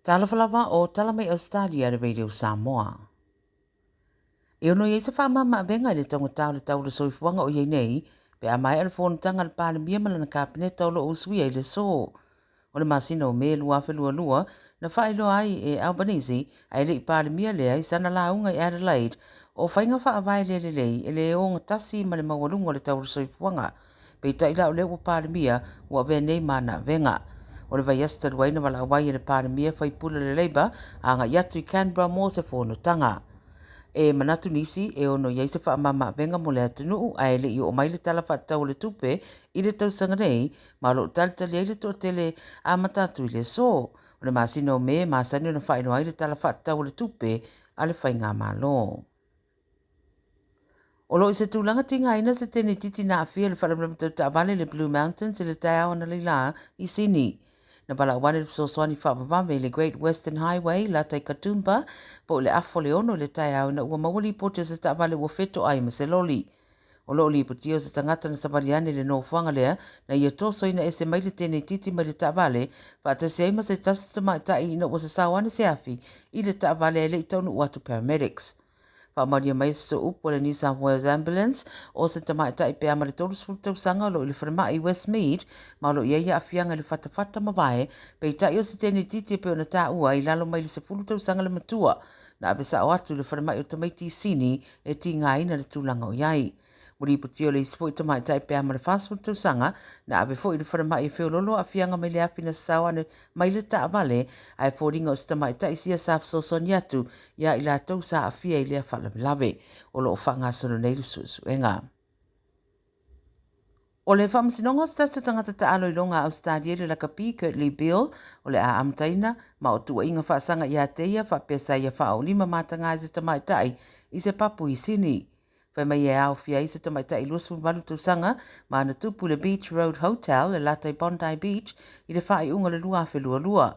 Talofa lava o tala mai Australia le Radio Samoa. E ono i ai se faamama-avega i le taugata o le tau o le soifuaga o i ai nei, pe a maea le fonotaga a le Palemia ma lana Kapeneta o lo o usuia i le aso. O le masina o Me 2022, na faailoa ai e Albanese, a e le i Palemia lea i sana lauga i Adelaide, o faiga faavae le lelei e le ogatasi ma le maualuga o le tau o le soifuaga. Peitai la o lea ua Palemia ua avea nei ma ana avega. O le vaiaso talu ai na valaau ai e le Palemia faipule o le Labour agai atu i Canberra mo se fonotaga. E manatu nisi e ono i ai se faamama-avega mo le atunuu ae le i oo mai le Tala Faatatau o le Tupe i le tausaga nei ma o lo o talitali ai le toatele amata atu i le aso. O le masina o Me e masani ona faailoa ai le Tala Faatatau o le Tupe a le Faigamalo. O lo o i se tulaga tigaina se tenetiti na aafia i le faalavelave tau taavale i le Blue Mountains i le taeao analeila i Sini. Na valaau ane le fesoasoani faavavave i le Great Western Highway lata i Katoomba po o le afa o le ono i le taeao ina ua maua lipoti o se taavale ua fetoai ma se loli. O lo o lipotia o se tagata na savali ane i le nofoaga lea na ia tosoina ese mai le tenetiti mai le taavale faatasi ai ma se tasi tamaitai ina ua sasao ane se afi i le taavale ae le i taunuu atu paramedics. Faamaonia mai se sooupu a le New South Wales Ambulance o se tamaitai pe a ma le 30 tausaga o lo o i le falemai i Westmead ma o lo o i ai aafiaga i le fatafata mavae, peitai o se tenetiti e pei ona taua i lalo mai le 10 tausaga le matua na ave sao atu i le falemai o tamaiti i Sini e tigaina le tulaga o i ai. Ua lipotia o le isi foi tamaitai pe a ma le 40 tausaga na ave foi i le falemai e feoloolo aafiaga mai le afi na sasao ane mai le taavale ae foliga o se tamaitai sia sa fesoasoani atu iā i latou sa aafia i lea faalavelave. O lo o faagasolo nei le suesuega. O le Faamasinoga o se tasi o tagata taalo iloga a Ausetalia i le lakapi Kurtley Beale o le a amataina ma o tuuaiga faasaga ia te ia faapea sa ia faaolima mataga i se tamaitai i se papu i Sini. Fai mai e aofia ai se tamaitai 28 tausaga ma ana tupu i le Beach Road Hotel e lata i Bondi Beach i le faaiuga o le 2022.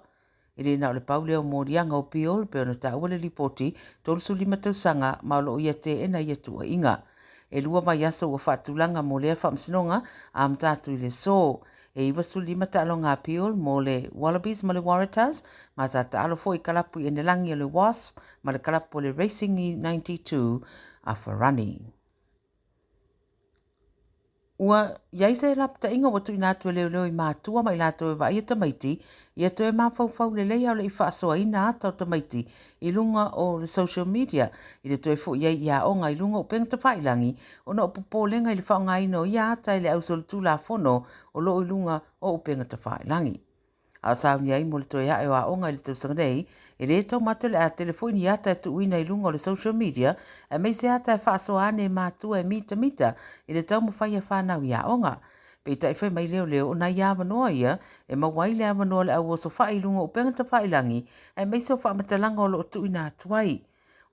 E le na o le pau lea o moliaga o Beale pei ona taua le lipoti, 35 tausaga ma o lo o ia teena ia tuuaiga. E lua vaiaso ua faatulaga mo lea faamasinoga amata atu i le aso. E 95 taaloga a Beale mo le Wallabies ma le Waratahs ma sa taalo foi i kalapu i Enelagi o le Wasps ma le kalapu o le Racing i 92 a Farani. Ua i ai se lapataiga ua tuuina atu e leoleo i matua ma i latou e vaaia tamaiti ia toe mafaufau lelei a o le i faasoaina ata o tamaiti i luga o le social media i le toe foi ai i aoga i luga o upega tafailagi ona o popolega i le faaaogaina o ia ata e le ausolitulafono o lo o i luga o upega tafailagi. A o sauni ai mo le toe ae o aoga i le tausaga nei, e le taumate o le a tele foi ni ata e tuuina i luga o le social media, aemaise ata e faasoa ane e matua e mitamita i le taumafai a fanau i aoga. Peitai fai mai leoleo o nai avanoa ia e maua ai le avanoa o le au osofai i luga o upega tafailagi aemaise o faamatalaga o lo o tuuina atu ai.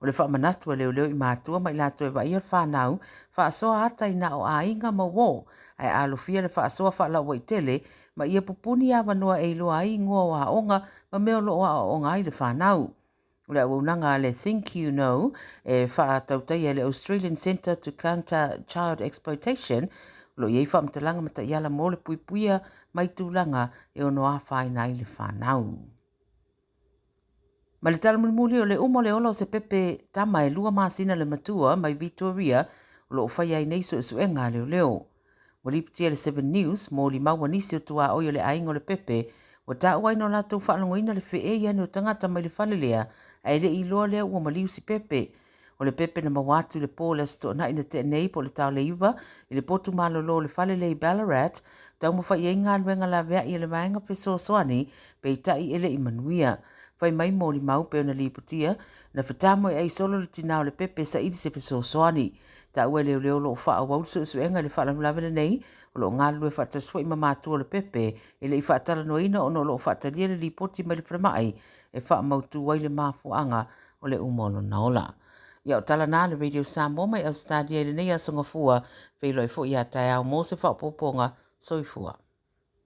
O le faamanatu a leoleo i matua ma i latou e vaaia le fanau, faasoa ata i na o aiga ma uō, ae alofia le faasoa faalauaitele ma ia pupuni avanoa e iloa ai igoa o aoga ma mea o lo o aoaoga ai le fanau. O le auaunaga a le Think You Know e faatautaia e le Australian Centre to Counter Child Exploitation, o lo o i ai faamatalaga ma taiala mo le puipuia mai tulaga e ono afaina ai le fanau. Ma le tala mulimuli o le uma o le ola o se pepe tama e lua masina le matua mai Vitoria o lo o faia ai nei suesuega a leoleo. Ua lipotia e le Seven News, molimau a nisi o tuaoi o le aiga o le pepe ua taua ai na o latou faalogoina le feei ane o tagata mai le fale lea ae le i iloa lea ua maliu si pepe. O le pepe na maua atu i le po o le Aso Toonai na tea nei po o le taoleiva i le potu malolo o le fale lea i Ballarat, taumafai ai galuega laveai a le vaega fesoasoani, peitai e le i manuia. Fai mai molimau pei ona lipotia, na fetamoeai solo le tina o le pepe e saili se fesoasoani. Taua e leoleo o lo o faaauau le suesuega i le faalavelave lenei, o lo o galulue faatasi foi ma matua o le pepe e le i faatalanoaina ona o lo o faatalia le lipoti mai le falemai e faamautu ai le mafuaaga o le uma o lona ola. Ia o tala na le Radio Samoa mai Ausetalia i lenei aso Gafua, feiloai foi ia taeao mo se faaopoopoga. Soifua.